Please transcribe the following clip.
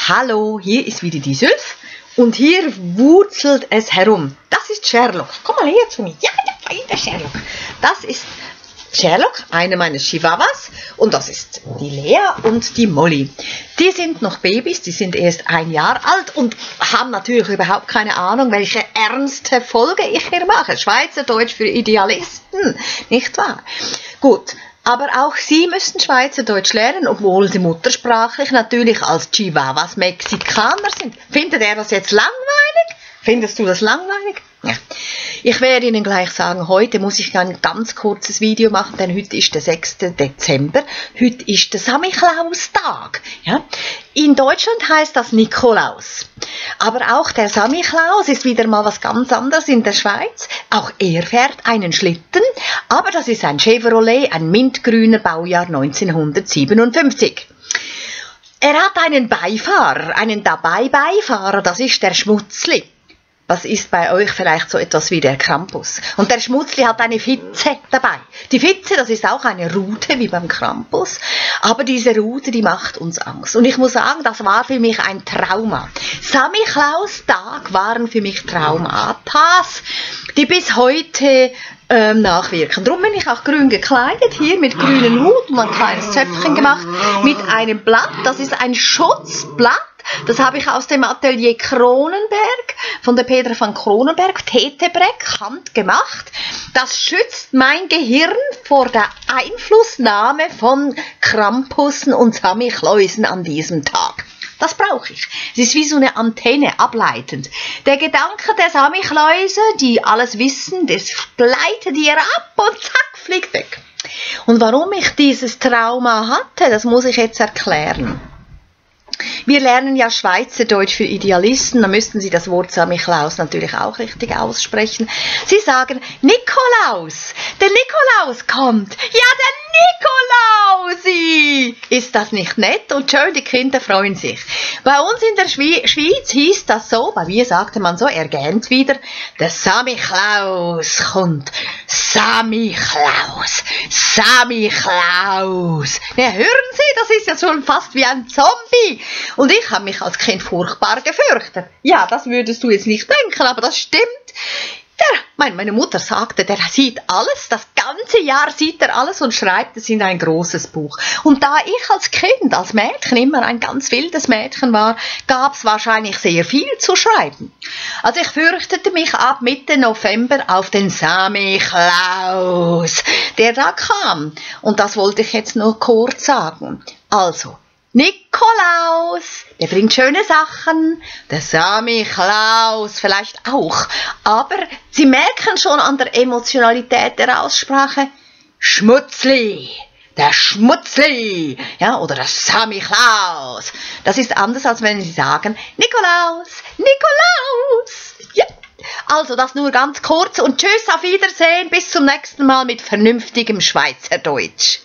Hallo, hier ist wieder die Sülf und hier wurzelt es herum. Das ist Sherlock. Komm mal her zu mir. Ja, da ist der Sherlock. Das ist Sherlock, eine meiner Chihuahuas, und das ist die Lea und die Molly. Die sind noch Babys, die sind erst 1 Jahr alt und haben natürlich überhaupt keine Ahnung, welche ernste Folge ich hier mache. Schweizerdeutsch für Idealisten, nicht wahr? Gut. Aber auch sie müssen Schweizerdeutsch lernen, obwohl sie muttersprachlich natürlich als Chihuahuas Mexikaner sind. Findet er das jetzt langweilig? Findest du das langweilig? Ja. Ich werde Ihnen gleich sagen, heute muss ich ein ganz kurzes Video machen, denn heute ist der 6. Dezember. Heute ist der Samichlaustag. Ja? In Deutschland heißt das Nikolaus. Aber auch der Samichlaus ist wieder mal was ganz anderes in der Schweiz. Auch er fährt einen Schlitten, aber das ist ein Chevrolet, ein mintgrüner Baujahr 1957. Er hat einen Beifahrer, einen Dabei-Beifahrer, das ist der Schmutzli. Was ist bei euch vielleicht so etwas wie der Krampus? Und der Schmutzli hat eine Fitze dabei. Die Fitze, das ist auch eine Rute wie beim Krampus. Aber diese Rute, die macht uns Angst. Und ich muss sagen, das war für mich ein Trauma. Samichlaustag waren für mich Traumatas, die bis heute nachwirken. Darum bin ich auch grün gekleidet, hier mit grünem Hut und ein kleines Zöpfchen gemacht, mit einem Blatt. Das ist ein Schutzblatt. Das habe ich aus dem Atelier Kronenberg, von der Petra van Kronenberg, Tetebreck, handgemacht. Das schützt mein Gehirn vor der Einflussnahme von Krampussen und Samichlausen an diesem Tag. Das brauche ich. Es ist wie so eine Antenne, ableitend. Der Gedanke der Samichlause, die alles wissen, das gleitet ihr ab und zack, fliegt weg. Und warum ich dieses Trauma hatte, das muss ich jetzt erklären. Wir lernen ja Schweizerdeutsch für Idealisten, da müssten Sie das Wort Samichlaus natürlich auch richtig aussprechen. Sie sagen, Nikolaus, der Nikolaus kommt. Ja, der Nikolausi! Ist das nicht nett? Und schön, die Kinder freuen sich. Bei uns in der Schweiz hieß das so, bei mir sagte man so, er gähnt wieder, der Samichlaus kommt. Samichlaus, Samichlaus. Ja, hören Sie, das ist ja schon fast wie ein Zombie. Und ich habe mich als Kind furchtbar gefürchtet. Ja, das würdest du jetzt nicht denken, aber das stimmt. Meine Mutter sagte, der sieht alles, das ganze Jahr sieht er alles und schreibt es in ein großes Buch. Und da ich als Kind, als Mädchen immer ein ganz wildes Mädchen war, gab es wahrscheinlich sehr viel zu schreiben. Also ich fürchtete mich ab Mitte November auf den Samichlaus, der da kam. Und das wollte ich jetzt nur kurz sagen. Also, Nikolaus, der bringt schöne Sachen, der Samichlaus vielleicht auch, aber Sie merken schon an der Emotionalität der Aussprache, Schmutzli, der Schmutzli, ja, oder der Samichlaus. Das ist anders, als wenn Sie sagen, Nikolaus, Nikolaus, ja. Also das nur ganz kurz und tschüss, auf Wiedersehen, bis zum nächsten Mal mit vernünftigem Schweizerdeutsch.